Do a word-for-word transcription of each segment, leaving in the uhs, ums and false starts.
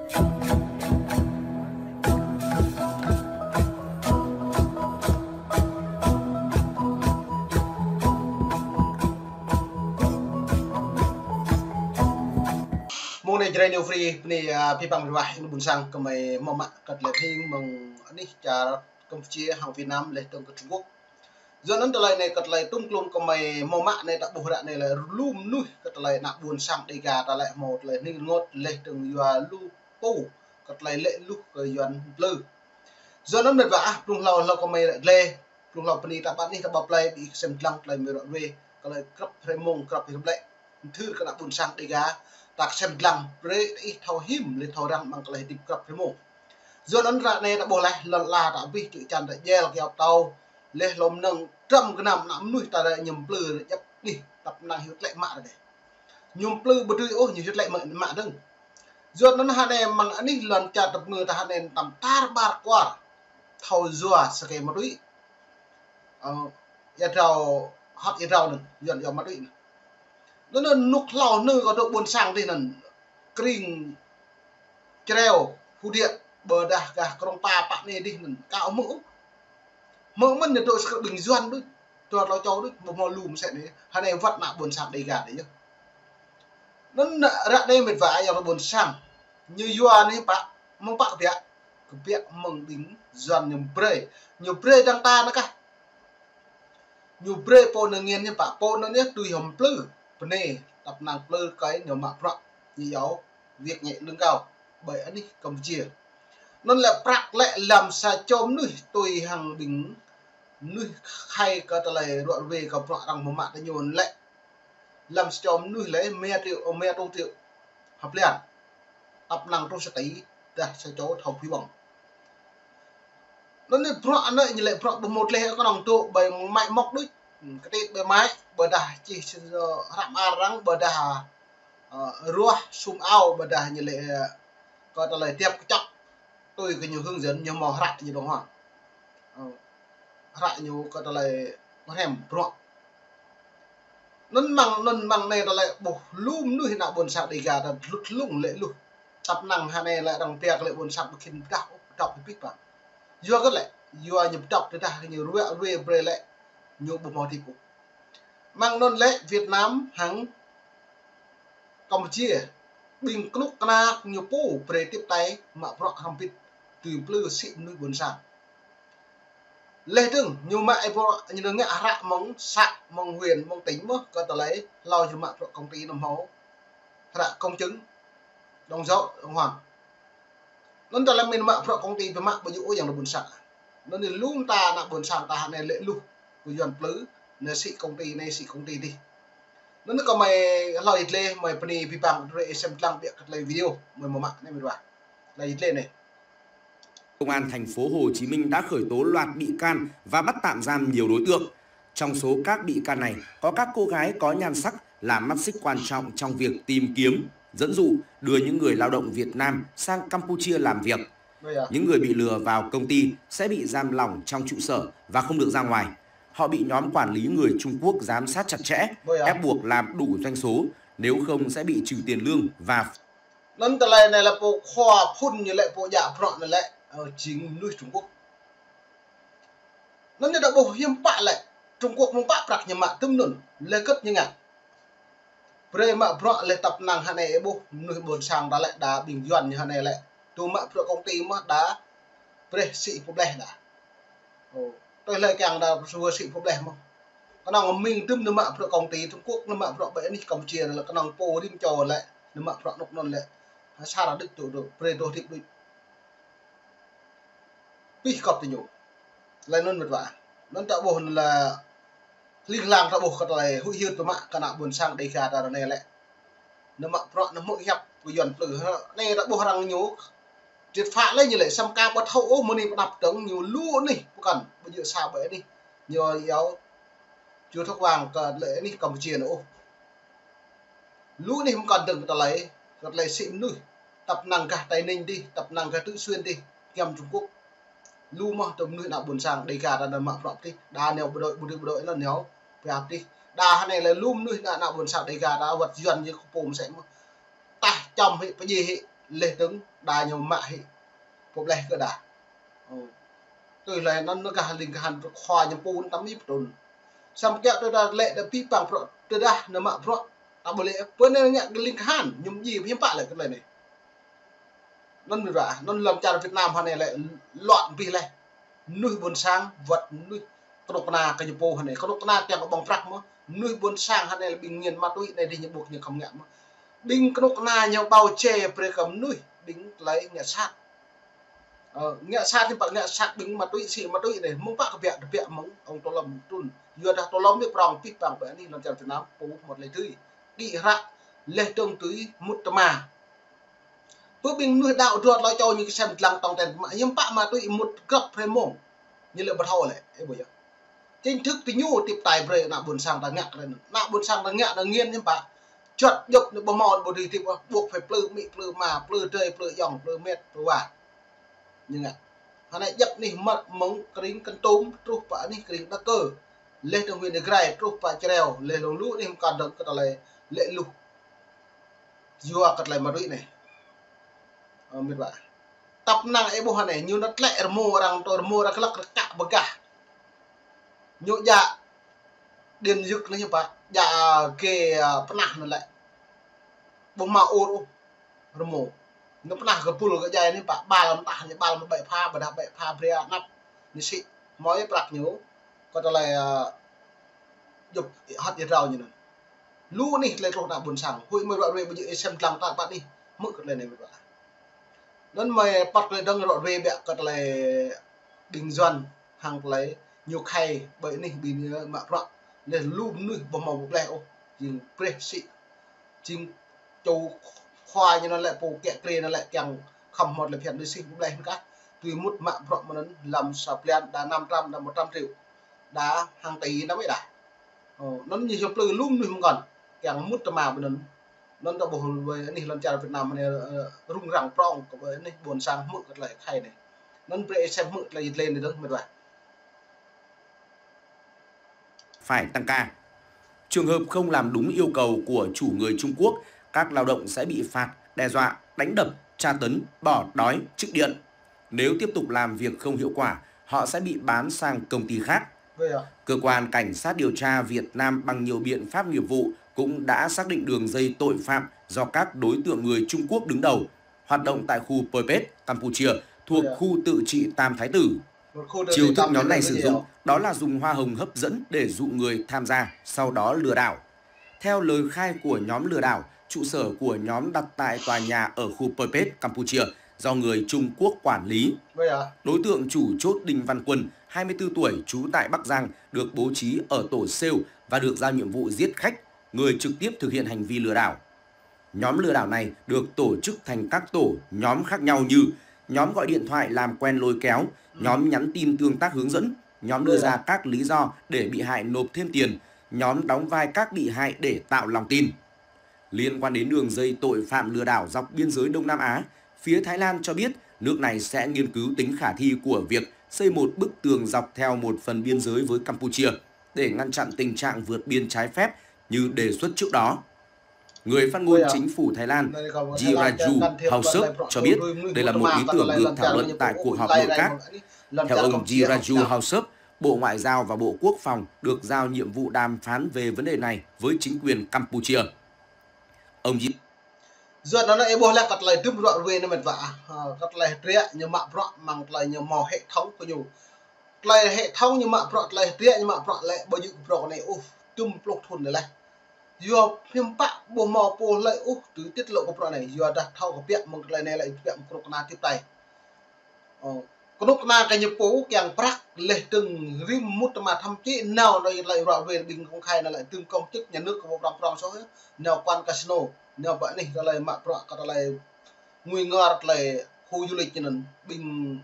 Mông anai Jrai New Free, bơni, a, abih bang mơnuih ƀôn sang gơmơi hmâo mă kơ tơlơi hing mơ̆ng anih čar Campuchia hăng Việt Nam laih dơ̆ng kơ Trung Quốc. Yua anŭn tơlơi anai kơ tơlơi tŭm klum gơmơi hmâo mă anai ta ƀuh ră anai lĕ lu mơnuih kơ tơlơi ană ƀôn sang Dega ta lĕ hmâo tơlơi hning rơngot laih dơ̆ng yua lu pô kơ tơlơi lĕ luh kơ Yuan plư. Yua anŭn mơ̆n wa ah, blung hlâo hlâo gơmơi ră gleh, blung hlâo bơni ta ƀă anih ta ƀă plơi ƀing ih sem dlăng tơlơi mơ̆ ră ruai, kơ tơlơi krăp hrơi mông, krăp hrơi ƀlĕ. Thưr kơ ană ƀôn sang Dega, ta sem dlăng brơi ih thâo him, lĕ thâo răng mơ̆ng tơlơi hơdip krăp hrơi mông. Yua anŭn ră anai ta ƀuh laih, lŏn ala ta abih čư̆ čan ta jel kiao tâo, laih lŏm nơ̆ng trăm gơnam ană mơnuih ta ră ñŭm plư ră djăp anih, tăp năng hyu tlĕ mă ră anai. Ñŭm plư ƀu dưi ôh, ñu hyu tlĕ mă, mă dơ̆ng. Yua anŭn ră anai mơ̆ng anih lŏn čar tơpơngư ta ră anai tăm tar ƀar kuar. Thâo yua sa kơ ma túy. Ơ, ia drao, hŏt ia drao anŭn, Yuan iâu ma túy anŭn. Anŭn, anŭn nuk hlâo anŭn kơ dŏ ƀôn sang dih anŭn, Kring, Čreo, Phú Thiện, ƀôdah gah Krông Pa pă anai dih anŭn, kâo hmư̆. Hmư̆ mơ̆n ñu dŏ sa kơ ƀing Yuan đôč, dua tlâo čô đôč, ƀu hmâo lu mơsĕ anai, ră anai wơ̆t ană ƀôn sang Dega dih yơh. Anŭn ră anai mĕt wa ayŏng adơi ƀôn sang, ñu yua anai pă, mơ̆ng pă kơbiă, kơbiă mơ̆ng ƀing Yuan ñu brơi, ñu brơi dăng ta anŭn kah. Ñu brơi pô anŭn ngăn ñu pă, pô anŭn ñu tui hŏm plư, bơnai, tăp năng plư kơi ñu mă bruă, ñu iâu, việc nhẹ lương cao, ƀơi anih Campuchia. Anŭn lĕ prăk lĕ lăm sa čô mơnuih tui hăng ƀing mơnuih khai kơ tơlơi ră ruai kơ bruă arăng hmâo mă tơ ñu lĕ. Lăm sa čô mơnuih lĕ, mia triệu, mia rơtuh triệu. Hơplian. Tăp năng truh sa tỉ, dah sa čô thâo phi ƀơ̆ng. Anŭn anai bruă anai ñu lĕ bruă ƀu hmâo tleh kơnơ̆ng tŭ ƀơi mă mŏk đôč. Hmm, kơtit ƀơi mă, ƀôdah čih hră mơar arăng, ƀôdah, ơ, ruah sum ao, ƀôdah ñu lĕ, ơ, kơ tơlơi tiăp kơčŏk. Tui kơ ñu hướng dẫn ñu hmâo hră ñu dong hăng. Ơ, hră ñu kơ tơlơi pơhrăm bruă. Anŭn mơ̆ng, anŭn mơ̆ng anai tơlơi ƀuh lu mơnuih ană ƀôn sang Dega ta hlŭt hlung lĕ luh. Tăp năng ră anai lĕ arăng pia kơ lĕ ƀôn sang ƀu khĭn pơdah ôh, pơdŏp hĭ pih pă. Yua kơ lĕ, yua ñu pơdŏp tơdah ñu ră ruai brơi lĕ, ñu ƀu hmâo hơdip ôh. Mơ̆ng anŭn lĕ Việt Nam hăng Campuchia, ƀing kơnuk kơna ñu pô brơi tiếp tay mă bruă hrŏm hơbĭt tui plư sĭ mơnuih ƀôn sang. Laih dơ̆ng, ñu mă ih bruă, ñu ngă hră mơ̆ng xã, mơ̆ng huyện, mơ̆ng tỉnh mơ̆n, kơ tơlơi hlâo ñu mă bruă công ty anŭn hmâo hră công chứng, đóng dấu đàng hoàng. Anŭn tơlơi mĭn mă bruă công ty pơmă ƀu djơ̆ ôh ayŏng adơi ƀôn sang. Anŭn anai lu mơta ană ƀôn sang ta ră anai lĕ luh kơ Yuan plư, anai sĭ công ty, anai sĭ công ty dih. Anŭn anai gơmơi hlâo yit lĕ, gơmơi bơni abih bang drơi sem dlăng ƀiă kơ tơlơi video, gơmơi hmâo mă anai mĕt wa. Hlâo yit lĕ anai. Công an thành phố Hồ Chí Minh đã khởi tố loạt bị can và bắt tạm giam nhiều đối tượng. Trong số các bị can này, có các cô gái có nhan sắc là mắt xích quan trọng trong việc tìm kiếm, dẫn dụ, đưa những người lao động Việt Nam sang Campuchia làm việc. Những người bị lừa vào công ty sẽ bị giam lỏng trong trụ sở và không được ra ngoài. Họ bị nhóm quản lý người Trung Quốc giám sát chặt chẽ, ép buộc làm đủ doanh số, nếu không sẽ bị trừ tiền lương và Anŭn tơlơi anai lĕ pô khua phŭn ñu lĕ pô djă bruă anai lĕ, ơ, jing mơnuih Trung Quốc. Anŭn ñu ta ƀuh hiư̆m pă lĕ, Trung Quốc mơ̆ng pă prăk ñu mă tơm anŭn, lĕ kơ̆t ñu ngă. Brơi mă bruă lĕ tăp năng ră anai ih ƀuh, mơnuih ƀôn sang ta lĕ đa ƀing Yuan ñu ră anai lĕ. Tŭ mă bruă công ty mơ̆n đa, brơi sĭ pơbleh đa. Ơ, tui hlơi kiăng đa sua sĭ pơbleh mơ̆n. Kơnơ̆ng mĭn tơm ñu mă bruă công ty Trung Quốc, ñu mă bruă ƀơi anih Campuchia lĕ kơnơ̆ng pô rĭm čô lĕ, ñu mă bruă anŭn anŭn lĕ. Sa ra đôč tŭ dŏ, brơi dŏ hơdip đôč. Pih kŏp tơ ñu. Laih anŭn mĕt wa. Anŭn ta ƀuh anŭn lĕ hling hlang ta ƀuh kơ tơlơi huĭ hyưt pơmă kơ ană ƀôn sang Dega ta ră anai lĕ. Ñu mă bruă ñu hmư̆ hiăp kơ Yuan plư. Anai ta ƀuh arăng ñu. Triệt phá lĕ ñu lĕ samơ̆ ka ƀu thâo ôh mơ̆ng anai pơđăp dơ̆ng ñu lu anih pơkŏn ƀu djơ̆ sa ƀơi anih. Ñu iâu Chu Thục Vang kơ lĕ anih Campuchia anŭn ôh. Lu anih mơkŏn dơ̆ng kơ tơlơi, kơ tơlơi sĭ mơnuih. Tăp năng gah Tây Ninh dih, tăp năng gah Tứ Xuyên dih, giăm Trung Quốc. Lu mơ̆n tơm mơnuih ană ƀôn sang Dega ta anŭn mă bruă dih. Đa neo bộ đội, bộ đội, bộ đội anŭn neo, pia dih. Đa ră anai lĕ lu mơnuih ană, ană ƀôn sang Dega ta wơ̆t Yuan ñu kơ pô mơsĕ mơ̆n. Tah čăm hĭ, pơdjai hĭ. leh tơ̆ng đa ñu mă hĭ pô ƀleh kơ đa. Ơ. Tui leh anŭn ñu gah ling kahan khua ñu pun tăm ip tun. Samơ̆ kiăo tơdah lĕ đa pĭ păng bruă, tơdah ñu mă bruă, ta ƀu lĕ pơ anai ngă ling kahan, ñu ji hiư̆m pă lĕ kơ lĕ anai. Anŭn mĭt wa, anŭn lăm čar Việt Nam hơnai lĕ luăt bih leh. Mơnuih ƀôn sang, wơ̆t mơnuih kơnuk kơna kơ ñu pô hơnai. Kơnuk kơna kiăng kơ ƀơ̆ng prăk mơ̆. Mơnuih ƀôn sang hơnai lĕ ƀing nghiên ma túy anai dih ñu ƀuh ñu khŏm ngă mơ̆. Ƀing kơnuk kơna ñu ƀâo čê brơi kơ mơnuih, ƀing tơlơi ngă sat. Ơ, ngă sat hiư̆m pă ngă sat ƀing ma túy, sĭ ma túy anai. Mơ̆ng pă kơ biă, biă mơ̆ng ong Tô Lâm trŭn. Yua dah Tô Lâm ñu prong pĭ păng ƀơi anih lŏn čar Việt Nam, pô mŭt lĕ tui. Đĭ hră, leh tơ̆ng tui mŭt tơma. Pơ ƀing mơnuih đaŏ dua tơlơi čô ñu kơsem dlăng tong ten, hiư̆m pă ma túy mŭt grăp hrơi mông. Ñu lĕ ƀu thâo lĕ, ơ ƀu yơh. Chính thức tơ ñu tiếp tay brơi ană ƀôn sang ta ngă kơ anŭn. Ană ƀôn sang ta ngă, ta nghiên hiư̆m pă. Čuăt djŏp ñu ƀu hmâo ƀu dưi tiếp, ƀuh phải plư amĭ, plư ama, plư adơi, plư ayŏng, plư met, plư wa. Ñu ngă. Hơnai djŏp anih mă mơ̆ng kring Kon Tum truh pơ anih kring Đăk Kơ. Leh tơ̆ng huyện Ia Grai truh pơ Čreo, leh lŏng lu anih mơkăn dơ̆ng kơ tơlơi lĕ luh. Yua kơ tơlơi ma túy anai. Ơ, mĭt wa. Tăp năng ih ƀuh anai, ñu nao tlĕ rơmô arăng, tơ rơmô arăng klăk rơkă bơgah. Ñu djă điện giật anai hiư̆m pă, djă kê, ơ, pơnah anŭn lĕ. Ƀu hmâo ur ôh rơmô. Ñu pơnah kơ pul kơ djai anai pă, ƀal mơtah ñu ƀal mă ƀĕ pha, ƀôdah ƀĕ pha brơi anăp. Ñu sĭ, hmâo ih prăk ñu, kơ tơlơi, ơ, djŏp hơt ia drao ñu anŭn. Lu anih tơlơi truh ană ƀôn sang. Huĭ mơi ruă ruê ƀu djơ̆ ih sem dlăng ta pă anih. Hmư̆ kơ tơlơi anai mĭt wa. Anŭn mơi păt tơlơi dơ̆ng ruă ruê biă kơ tơlơi ƀing Yuan hăng tơlơi ñu khai ƀơi anih ƀing ñu mă bruă. Leh lu mơnuih ƀu hmâo pô ƀleh ôh. Jing brơi sĭ. Jing čô khua ñu anŭn lĕ pô kiă kriê anŭn lĕ kiăng khŏm hmâo tơlơi phiăn đuaĭ sĭ pô ƀleh anŭn kah. Tui mŭt mă bruă mơ̆ng anŭn lăm sa blan đa năm trăm, đa một trăm triệu. Đa hăng tỉ năm ih đa. Ơ, anŭn ñu hiư̆m plư lu mơnuih mơ̆ng kơn. Kiăng mŭt tơma ƀơi anŭn. Anŭn ta ƀuh ƀơi anih lŏn čar Việt Nam anai, ơ, rŭng răng prong kơ ƀơi anih ƀôn sang hmư̆ kơ tơlơi khai anai. Anŭn brơi ih sem hmư̆ tơlơi jit len anai dơ̆ng mĭt wa. Phải tăng ca. Trường hợp không làm đúng yêu cầu của chủ người Trung Quốc, các lao động sẽ bị phạt, đe dọa, đánh đập, tra tấn, bỏ đói, trích điện. Nếu tiếp tục làm việc không hiệu quả, họ sẽ bị bán sang công ty khác. Cơ quan Cảnh sát điều tra Việt Nam bằng nhiều biện pháp nghiệp vụ cũng đã xác định đường dây tội phạm do các đối tượng người Trung Quốc đứng đầu, hoạt động tại khu Poipet, Campuchia, thuộc khu tự trị Tam Thái Tử. Chiêu thức nhóm này sử dụng đó là dùng hoa hồng hấp dẫn để dụ người tham gia, sau đó lừa đảo. Theo lời khai của nhóm lừa đảo, trụ sở của nhóm đặt tại tòa nhà ở khu Poipet, Campuchia, do người Trung Quốc quản lý. Đối tượng chủ chốt Đinh Văn Quân, hai mươi tư tuổi, trú tại Bắc Giang, được bố trí ở tổ sale và được giao nhiệm vụ giết khách, người trực tiếp thực hiện hành vi lừa đảo. Nhóm lừa đảo này được tổ chức thành các tổ, nhóm khác nhau như nhóm gọi điện thoại làm quen lôi kéo, nhóm nhắn tin tương tác hướng dẫn, nhóm đưa ra các lý do để bị hại nộp thêm tiền, nhóm đóng vai các bị hại để tạo lòng tin. Liên quan đến đường dây tội phạm lừa đảo dọc biên giới Đông Nam Á, phía Thái Lan cho biết nước này sẽ nghiên cứu tính khả thi của việc xây một bức tường dọc theo một phần biên giới với Campuchia để ngăn chặn tình trạng vượt biên trái phép như đề xuất trước đó. Người phát ngôn chính phủ Thái Lan, Jiraju Haokip, cho biết đây là một ý tưởng được thảo luận tại cuộc họp nội các. Theo ông Jiraju Haokip, Bộ Ngoại giao và Bộ Quốc phòng được giao nhiệm vụ đàm phán về vấn đề này với chính quyền Campuchia. Ông Ji- Yua anŭn ih ƀuh leh kơ tơlơi dŭm ruă ruê anai mĭt wa. Ơ, kơ tơlơi hơdră ñu mă bruă mơ̆ng tơlơi ñu hmâo hệ thống kơ ñu. Tơlơi hệ thống ñu mă bruă, tơlơi hơdră ñu mă bruă lĕ ƀu djơ̆ kơ bruă anai ôh, dŭm pluh thun leh. Yua hiư̆m pă ƀu hmâo pô hlơi ôh tui tiết lộ kơ bruă anai. Yua dah thâo kơ biă mơ̆ng tơlơi anai lĕ biă mơ̆ng kơnuk kơna tiếp tay. Ơ, kơnuk kơna kơ ñu pô kiăng prăk leh tơ̆ng rĭm mŭt tơma thậm chí nao anŭn tơlơi ruă ruê ƀing công khai anŭn lĕ tơ̆ng công chức nhà nước kơ ƀu prong prong soh. Nao quán casino, nao ƀơi anih tơlơi mă bruă kơ tơlơi ngui ngor tơlơi khu du lịch ñu anŭn ƀing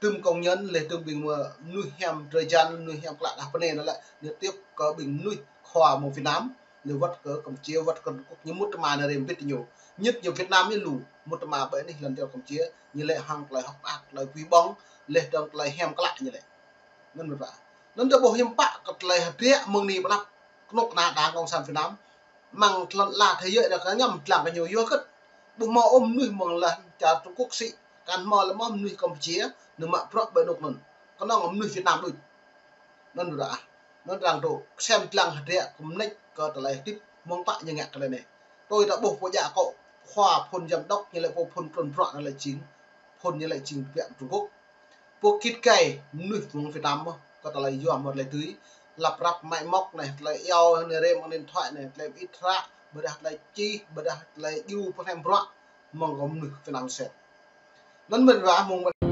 tơ̆ng công nhân leh tơ̆ng ƀing mơnuih hiam drơi jan, mơnuih hiam klă đah pơ anai anŭn lĕ ñu tiếp kơ ƀing mơnuih khua mơ̆ng Việt Nam. Leh wơ̆t kơ Campuchia, wơ̆t kơ Trung Quốc, ñu mŭt tơma anai rĭm bit ñu. Ñit ñu Việt Nam ñu lu, mŭt tơma ƀơi anih lŏn čar Campuchia, ñu lĕ hăng tơlơi hơ̆k mơak, tơlơi pui ƀong, leh dơ̆ng tơlơi hiam klă ñu lĕ. Anŭn mĭt wa. Anŭn ta ƀuh hiư̆m pă kơ tơlơi hơdră mơ̆ng anai pơ anăp kơnuk kơna Đảng Cộng sản Việt Nam. Mơ̆ng tơlơi la thế giới dah kơ ñăm tlang kơ ñu yua hơget. Ƀu hmâo ôh mơnuih mơ̆ng lŏn čar Trung Quốc sĭ, kăn hmâo lĕ mơ̆ mơnuih Campuchia, ñu mă bruă ƀơi anŭk anŭn. Kơnơ̆ng mơnuih Việt Nam đôč. Anŭn ră ah. Anŭn arăng tŭ sem lăng hơdră kơmnĕč kơ tơlơi hơdip mơ̆ng pă ñu ngă kơ tơlơi anai. Tui ta ƀuh pô djă akŏ khua phŭn giám đốc ñu lĕ pô phŭn trŭn bruă ñu lĕ jing, phŭn ñu lĕ jing pơhiăp Trung Quốc. Pô git gai mơnuih mơ̆ng Việt Nam mơ̆, kơ tơlơi yua mơ̆ tơlơi tui, lăp răp mă mŏk anai, tơlơi iâu anai, rem anai, điện thoại anai, tơlơi ƀit hră, ƀôdah tơlơi čih, ƀôdah tơlơi djru pơhrăm bruă, mơ̆ng kơ mơnuih Việt Nam sĭt. Anŭn mơ̆n ră mơ̆ng